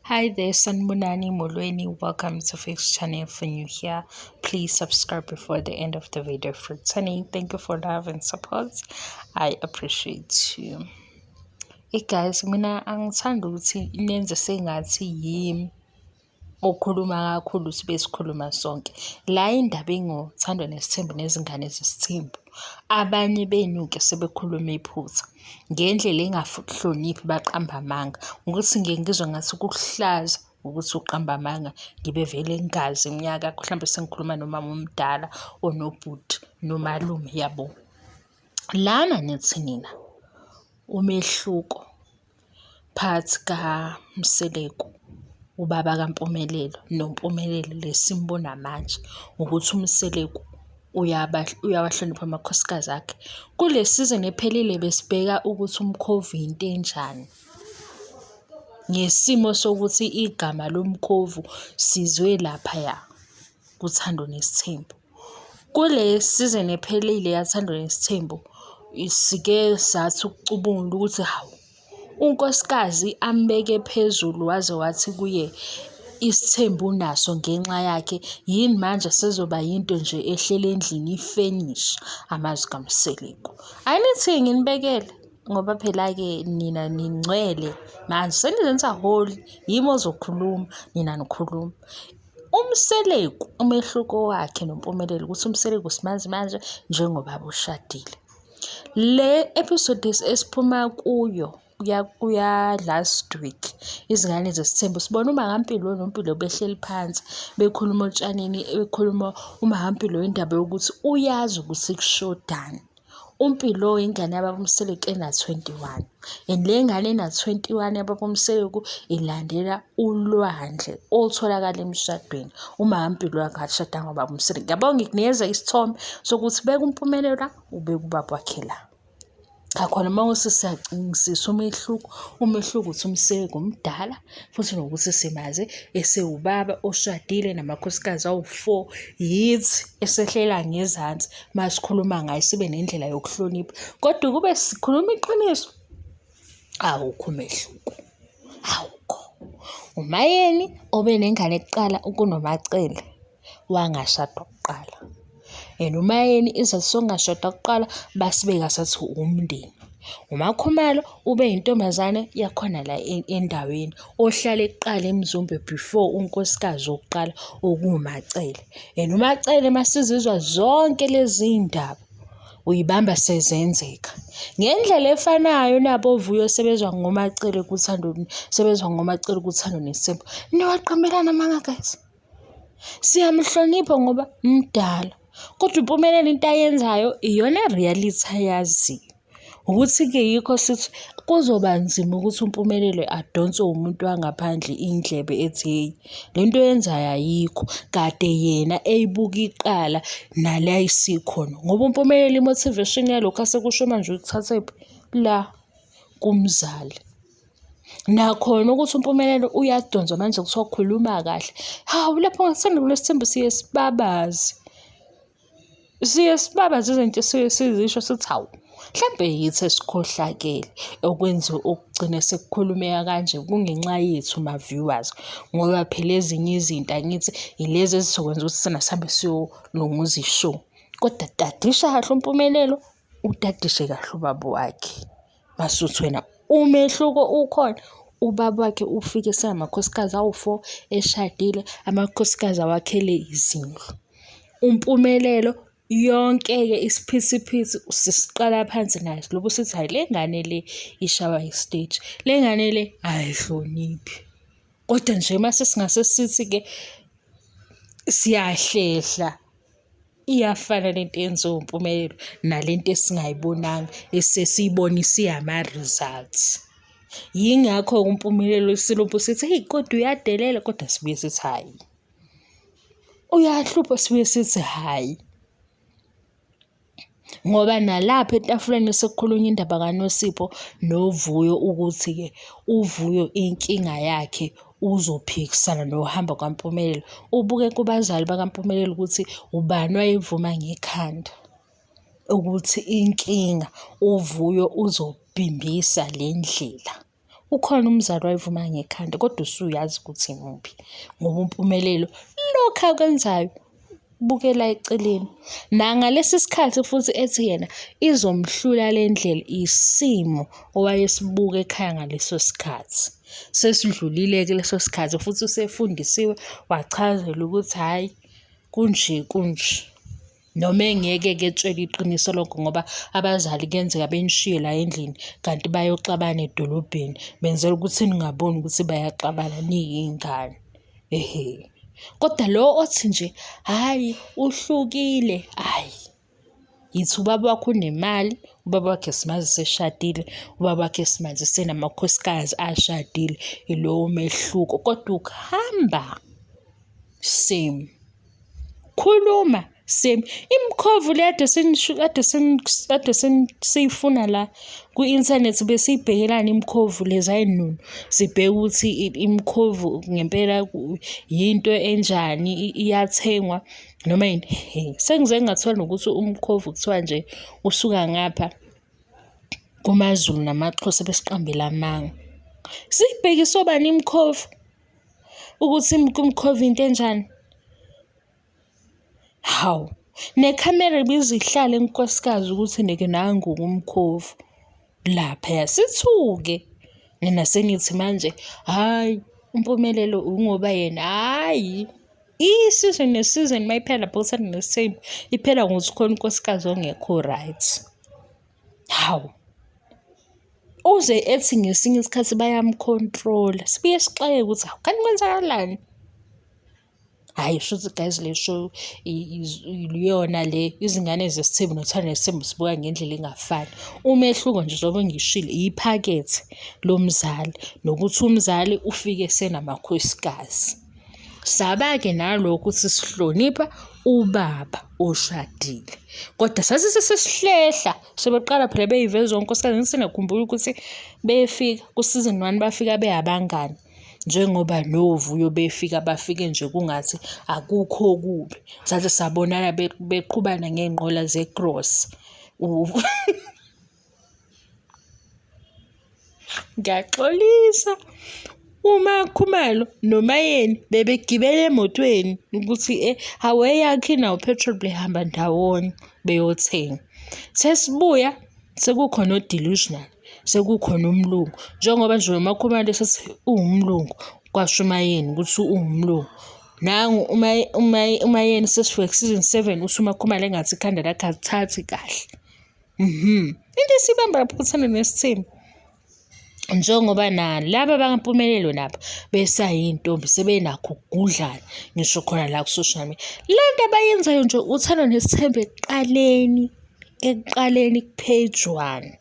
Hi there, Sanibonani Molweni. Welcome to Fix Channel. For new here, please subscribe before the end of the video. For returning, thank you for love and support. I appreciate you. Hey guys, mina angithandi ukuthi nenze sengathi yimi okhuluma kakhulu sibe sikhuluma sonke. La indaba ingoThando Nesithembu nezingane zesithembu. Abanye benu-ke sebekhuluma iphutha ngendlela engahloniphi baqamba amanga. Ukuthi ngiye ngizwe ngathi kukuhlaza ukuthi uqamba amanga ngibe vele ngingazi iminyaka yakho hlampe sengikhuluma nomama omdala or nobhuti nomalume yabo. Lana nithi nina umehluko phakathi kaMseleku, ubaba kaMpumelelo noMpumelelo le esimbona manje ukuthi uMseleku uyawahlonipha amakhosikazi akhe. Kule season ephelile besibheka ukuthi umkhovu into enjani ngesimo sokuthi igama lomkhovu sizwe laphaya kuThando Nesithembu. Kule season ephelile yaThando Nesithembu sike sathi ukucubungula ukuthi hawu, unkosikazi ambeke phezulu waze wathi kuye isithembu unaso ngenxa yakhe yini manje sezoba yinto nje ehleli endlini ifenisha, amazwi kaMseleku. Anithi nginibekele ngoba phela-ke nina ningcwele manje senizenza holy, yimi ozokhuluma nina nikhuluma. UMseleku umehluko wakhe noMpumelelo ukuthi uMseleku simazi manje njengobaba oshadile. Le episode esiphuma kuyo kuya last week izingane zesithembu sibona uMakaMpilo noMpilo behleli phansi bekhuluma otshanini bekhuluma uMakaMpilo indaba yokuthi uyazi ukuthi kushodani. UMpilo ingane yababa uMseleku ena-21 and le ngane ena-21 yababa uMseleku ilandela ulwandle olutholakala emshadweni. UMaMpilo akashadanga ubaba uMseleku. Yabo ngikunikeza isithombe sokuthi beka uMpumelelo la, ubeke ubaba wakhe la. Cha khona uma kuthi siyacingisisa umehluko, umehluko ukuthi uMseleku mdala futhi nokuthi simazi esewubaba oshadile namakhosikazi awu-four, yithi esehlela ngezansi uma sikhuluma ngaye sibe nendlela yokuhlonipha. Kodwa ukube sikhuluma iqiniso, awukho umehluko, awukho. UMaYeni obe nengane kuqala kunoMaCele wangashada kuqala. And uMaYeni isizathu sokungashada kuqala basibeka sathi umndeni. UMaKhumalo ube yintombazane yakhona la endaweni ohlale kuqala eMzumbe before unkosikazi wokuqala okuwuMaCele. And uMaCele masizizwa zonke lezi ndaba uyibamba sezenzeka. Ngendlela efanayo nabo Vuyo sebezwa ngoMaCele kuThando sebezwa ngoMaCele kuThando Nesithembu. Niwaqambelana amanga guys. Siyamhlonipha ngoba mdala kodwa uMpumelelo into ayenzayo iyona reality ayaziyo. Ukuthi-ke yikho sithi kuzoba nzima ukuthi uMpumelelo adonswe umuntu wangaphandle indlebe ethi hheyi le nto oyenzayo ayikho, kade yena eyibuka iqala nala isikhona. Ngoba uMpumelelo i-motivation yalokhu asekusho manje uyithathephi? La kumzali. Nakhona ukuthi uMpumelelo uyadonswa manje kuthiwa khuluma kahle. Hawu lapho ngathanda kulesithembu siye sibabaze. Siye sibabaze izinto esiye sizisho sithi hawu mhlampe yithi esikhohlakele okwenza okugcine sekukhulumeka kanje kungenxa yethu ma-viewers ngoba phela ezinye izinto angithi yilezi ezizokwenza ukuthi thina sihambe siyolunguza i-show. Kodwa tadisha kahle uMpumelelo, utadishe kahle ubaba wakhe. Masuthi wena umehluko ukhona ubaba wakhe ufike senamakhosikazi awu-four eshadile, amakhosikazi awakhele izindlu. UMpumelelo yonke-ke isiphithiphithi sisiqala phansi naye silobu sithi hhayi le ngane le ishawa isiteji, le ngane le ayihloniphi. Kodwa nje mase singase sithi-ke siyahlehla Iyafana lento eyenziwa uMpumelelo nalento esingayibonanga esesiyibona isiyama-results. Yingakho-ke uMpumelelo silokhu sithi eyi kodwa uyadelela kodwa sibuye sithi hhayi. Uyahlupha sibuye sithi hhayi. Ngoba nalapha etafuleni sekukhulunywa indaba kaNosipho noVuyo ukuthi-ke uVuyo inkinga yakhe uzophikisana nokuhamba kwaMpumelelo. Ubuke kubazali bakaMpumelelo ukuthi ubani wayevuma ngekhanda ukuthi inkinga uVuyo uzobhimbisa le ndlela. Ukhona umzali wayivuma ngekhanda kodwa usuyazi ukuthi muphi ngoba uMpumelelo lokhu akwenzayo bukela eceleni. Nangalesi sikhathi futhi ethi yena izomhlula le ndlela isimo owayesibuka ekhaya ngaleso sikhathi. Sesidlulile-ke leso sikhathi futhi usefundisiwe wachazelwa ukuthi hhayi kunje kunje. Noma engeke-ke etshele iqiniso lokho ngoba abazali kuyenzeka benishiye la endlini kanti bayoxabana edolobheni benzela ukuthi ningaboni ukuthi bayaxabana niyingane. Ehhe. Kodwa lo othi nje hhayi uhlukile, hhayi. Yithi ubaba wakho unemali, ubaba wakhe simazi seshadile, ubaba wakhe simazi senamakhosikazi ashadile, ilowo mehluko. Kodwa ukuhamba same. Khuluma same. Imikhovu le kade kade kade siyifuna la kwi-inthanethi besiyibhekelani imikhovu lezi ayinunu. Sibheke ukuthi imikhovu ngempela yinto enjani iyathengwa noma yini. Sengize ngathola nokuthi umkhovu kuthiwa nje usuka ngapha kumaZulu namaXhosa besiqambela amanga. Siyibhekise obani imikhovu? Ukuthi umkhovu into enjani? Hawu, nekhamera ibize ihlale nkosikazi ukuthi neke nangu umkhovu laphaya. Sithuke nina senithi manje hhayi uMpumelelo ungoba yena hhayi. I-season ne-season uma iphela lapho kuthanda nesithembu iphela ngokuthi khona unkosikazi ongekho right. Hawu, uze ethi ngesinye isikhathi bayamkhontrola sibuye sixakeke ukuthi hawu kanti kwenzakalani? Hhayi shuthi guys le show iyona le izingane zesithembu nothando nesithembu sibuka ngendlela engafani. Umehluko nje njengoba ngishilo iphakethe lomzali nokuthi umzali ufike esenamakhosikazi. Saba-ke nalokho ukuthi sihlonipha ubaba oshadile kodwa sase sesihlehla sebeqala phela beyiveza onkosikazi ngisenakhumbula ukuthi befika ku-season one bafika beyabangani. Njengoba noVuyo befika bafike nje kungathi akukho okubi. Saze sabonana beqhubana ngey'nqola ze-cross. Ngiyaxolisa. UMaKhumalo noMaYeni bebegibele emotweni ukuthi hawu eyakhe inawo u-petrol behamba ndawonye beyothenga. Sesibuya sekukhona o-delusional. Sekukhona umlungu njengoba nje uMakhumalo esethi uwumlungu kwasho uMaYeni ukuthi uwumlungu. Nangu uMaYeni sesifika ku-season 7 uthi uMakhumalo engathi ikhanda lakhe alithathi kahle. Into esibamba lapho uthando nesithembu. Njengoba nalaba bakaMpumelelo nabo besayintombi sebenakho ukugudlana ngisho khona la ku-social media. Le nto abayenzayo nje uthando nesithembu ekuqaleni, ekuqaleni ku-page one.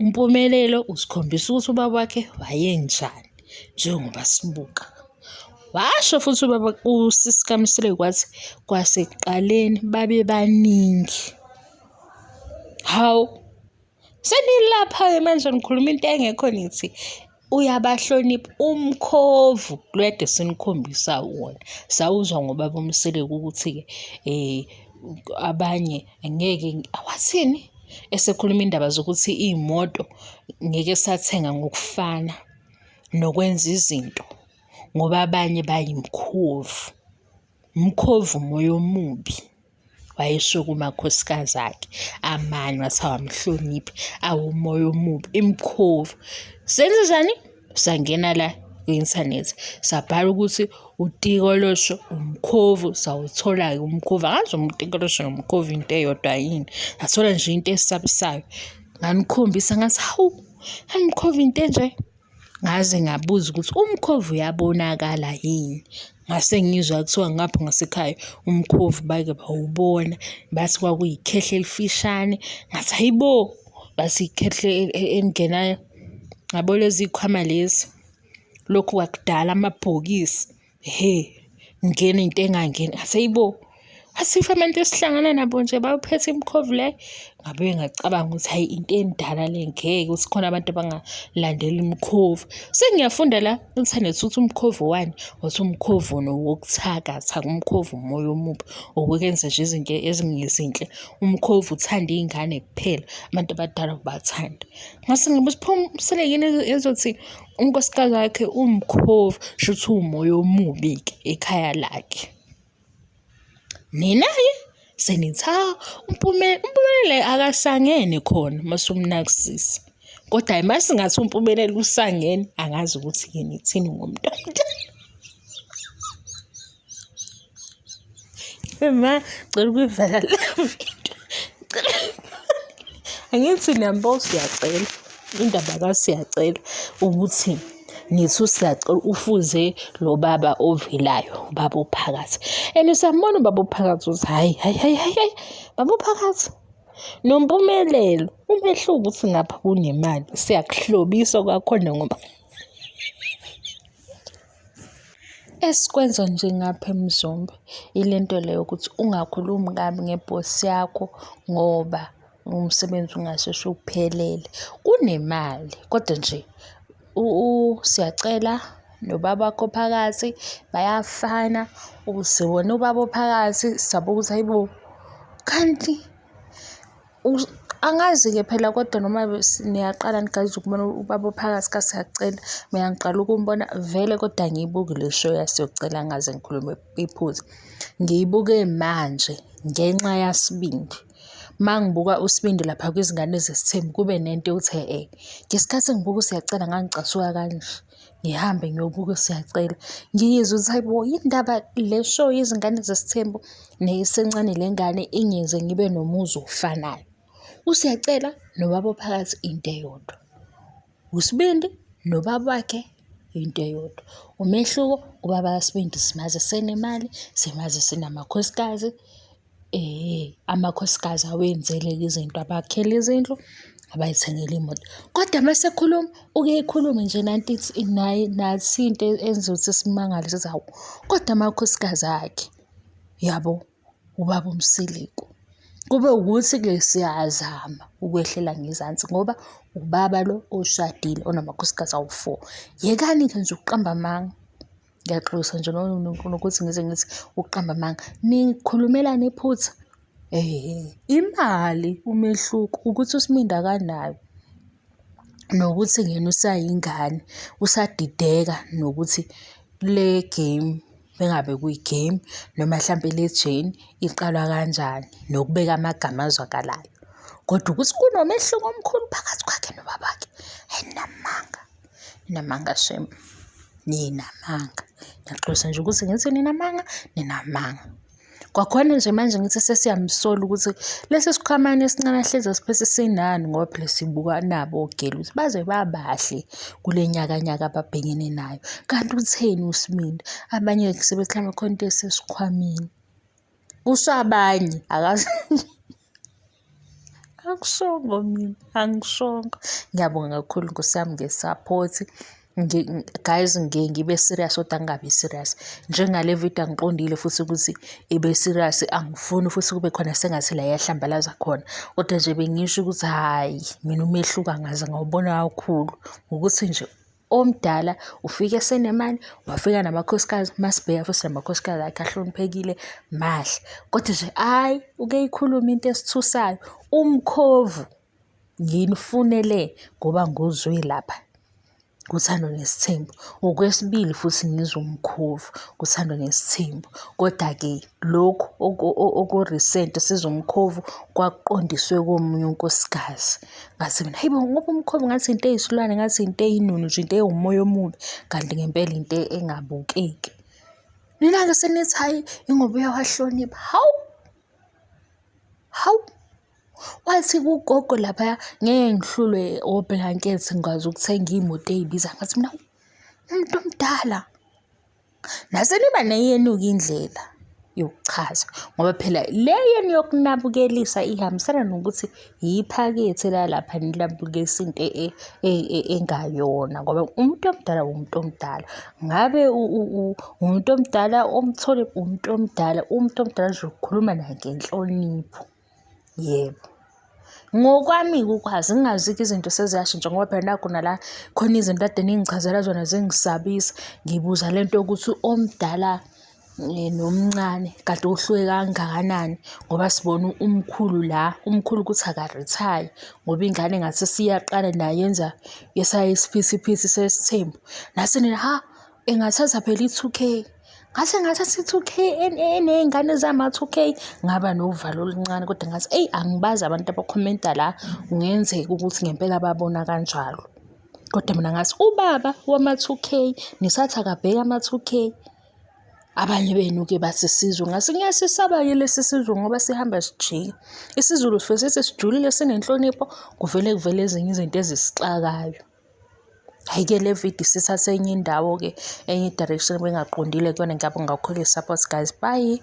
UMpumelelo usikhombisa ukuthi ubaba wakhe wayenjani njengoba sibuka. Washo futhi ubaba usisi kaMseleku wathi kwasekuqaleni babebaningi. Hawu, senilapha-ke manje nikhuluma into engekho nithi uyabahlonipha umkhovu lo kade sinikhombisa wona. Sawuzwa ngobaba uMseleku ukuthi-ke abanye ngeke wathini esekhuluma indaba zokuthi iy'moto ngeke sathenga ngokufana nokwenza izinto ngoba abanye bayimkhovu. Umkhovu umoya omubi. Wayesho kumakhosikazi akhe amanye wathi awamhloniphi awumoya omubi imkhovu. Senzenjani? Sangena la kwi-inthanethi sabhala ukuthi utikoloshe umkhovu sawuthola-ke umkhovu. Angazi noma utikoloshe nomkhovu into eyodwa yini. Ngathola nje into esabisayo. Nganikhombisa ngathi hawu, umkhovu into enje. Ngaze ngabuza ukuthi umkhovu uyabonakala yini? Ngase ngizwa kuthiwa ngapha ngasekhaya umkhovu bake bawubona, bathi kwakuyikhehle elifishane. Ngathi hhayi bo, bathi ikhehle elingenayo, yabo lezi y'khwama lezi, lokhu kwakudala amabhokisi. Hhe, ngena into engangeni. Ngathi hhayi bo, Asife abantu esihlangana nabo nje bawuphethe imikhovu le. Ngabuye ngacabanga ukuthi hhayi into endala le ngeke ukuthi khona abantu abangalandeli imikhovu. Sengiyafunda la inthanethi ukuthi umkhovu wani, wathi umkhovu nowokuthakatha, umkhovu umoya omubi, okwenza nje izinto ezingezinhle. Umkhovu uthanda iy'ngane kuphela, abantu abadala awubathandi. Ngase ngibuza pho uMseleku ezothi unkosikazi wakhe uwumkhovu, shuthi uwumoya omubi-ke ekhaya lakhe. Nina-ke senithi hawu uMpumelelo akasangene khona uma usumnakisisa. Kodwa hhayi uma singathi uMpumelelo usangene, angazi ukuthi-ke nithini ngomntu omdala. Ma, ngicela ukuyivala le video. Angithi niyambona uSiyacela, indaba kaSiyacela ukuthi nithi uSiyacela ufuze lo baba ovelayo, ubaba ophakathi. And siyambona ubaba ophakathi ukuthi hhayi, hhayi, hhayi, hhayi, hhayi, baba ophakathi. Nompumelelo, umehluko ukuthi ngapha kunemali, siyakuhlobisa kwakhona ngoba Esikwenza nje ngapha eMzumbe ile nto le yokuthi ungakhulumi kabi ngebhosi yakho ngoba umsebenzi ungasheshe ukuphelele. Kunemali kodwa nje siyacela nobaba wakho phakathi bayafana, sibona ubaba ophakathi sabuka ukuthi hhayi bo, kanti Angazi-ke phela kodwa noma niyaqala guys ukubona ubaba ophakathi kaSiyacela. Mina ngiqala ukumbona vele kodwa angiyibuki le show yaSiyocela ngaze ngikhulume iphutha. Ngiyibuke manje ngenxa yaSibindi. Uma ngibuka uSibindi lapha kwizingane zesithembu kube nento yokuthi e-e. Ngesikhathi ngibuka uSiyacela ngangicasuka kanje. Ngihambe ngiyobuka uSiyacela ngiyizwe ukuthi hhayi bo yini ndaba le show yezingane zesithembu neyisencane le ngane ingenze ngibe nomuzwa ofanayo. USiyacela nobaba ophakathi into eyodwa. USibindi nobaba wakhe into eyodwa. Umehluko ubaba kaSibindi simazi esenemali, simazi esenamakhosikazi. Amakhosikazi awenzele-ke izinto, abakhele izindlu, abayithengele iy'moto. Kodwa uma esekhuluma, uke ekhulume nje nanti naye nathi into enza ukuthi simangale sithi hawu, kodwa amakhosikazi akhe, yabo, ubaba uMseleku. Kube ukuthi-ke siyazama ukwehlela ngezansi ngoba ubaba lo oshadile onamakhosikazi awu-four. Yekani-ke nje ukuqamba amanga. Ngiyaxolisa nje nokuthi ngize ngithi ukuqamba amanga. Nikhulumelani iphutha? Imali umehluko ukuthi uSibindi akanayo nokuthi yena usayingane usadideka nokuthi le game mengabe kuyi-game noma hlampe le journey iqalwa kanjani nokubeka amagama azwakalayo. Kodwa ukuthi kunomehluko omkhulu phakathi kwakhe nobabakhe, hhayi ninamanga, ninamanga shame. Ninamanga. Ngiyaxolisa nje ukuthi ngithi ninamanga, ninamanga. Kwakhona nje manje ngithi sesiyamsola ukuthi lesi sikhwamane esincane ahlezi asiphethe sinani ngoba phela sibuka nabo ogeli ukuthi baze babahle kule nyakanyaka ababhekene nayo. Kanti utheni uSibindi? Abanye sebethi mhlawumbe khona into esesikhwameni. Kusho abanye akazi. Angishongo mina, angishongo. Ngiyabonga kakhulu Nkosi yami nge-support. Guys, ngiye ngibe serious kodwa ngingabi serious. Njengale video angiqondile futhi ukuthi ibe serious, angifuni futhi kube khona sengathi la iyahlambalaza khona. Kodwa nje bengisho ukuthi hhayi, mina umehluko angaze ngawubona kakhulu ngokuthi nje Omdala ufike esenemali, wafika namakhosikazi, masibheka futhi namakhosikazi akhe ahloniphekile, mahle. Kodwa nje hhayi, uke ikhulume into esithusayo, umkhovu nginifunele ngoba nguzwe lapha kuThando Nesithembu. Okwesibili futhi ngizwe umkhovu kuThando Nesithembu. Koda-ke lokhu oku-recent sizwe umkhovu kwakuqondiswe komunye unkosikazi. Ngathi mina, hayi bo, ngoba umkhovu ngathi into eyisilwane, ngathi into eyinunu nje, into ewumoya omubi, kanti ngempela into engabukeki. Nina-ke senithi hhayi ingoba uyawahlonipha. Hawu, hawu. Wathi kugogo laphaya ngeke ngihlulwe oblankethi ngikwazi ukuthenga iy'moto ey'biza. Ngathi mina, umuntu omdala. Nase niba neyenu-ke indlela. yokuchaza ngoba phela le yenu yokunabukelisa ihambisana nokuthi yiphakethe lalapha nilabukisa into e, e, e, engayona ngoba umuntu omdala umuntu omdala ngabe umuntu omdala omthole umuntu omdala umuntu omdala nje ukhuluma naye ngenhlonipho. Yebo. Ngokwami-ke ukwazi ngingazi-ke izinto seziyashintsha ngoba phela nakhu nala khona izinto kade ningichazela zona zingisabisa. Ngibuza le nto yokuthi omdala nomncane kade kuhluke kangakanani ngoba sibona umkhulu la, umkhulu ukuthi akarithayi ngoba ingane ngathi isiyaqala nayo yenza esayo isiphithiphithi sesithembu. Nase nina ha, engathatha phela i-two K. Ngase ngathatha i-two K eney'ngane ezama-two K, ngaba novalo oluncane kodwa ngathi eyi angibazi abantu abakhomenta la, kungenzeka ukuthi ngempela babona kanjalo. Kodwa mina ngathi ubaba wama-two K, nisathi akabheke ama-two K. Abanye benu-ke bathi isizwe, ngase ngiyasisaba-ke lesi sizwe ngoba sihamba sijika. IsiZulu sifike sithi sijulile sinenhlonipho, kuvele kuvele ezinye izinto ezisixakayo. Hhayi-ke le video isithathe enye indawo-ke, enye i-direction ebengingaqondile kuyona. Ngiyabonga kakhulu i-support guys, bye.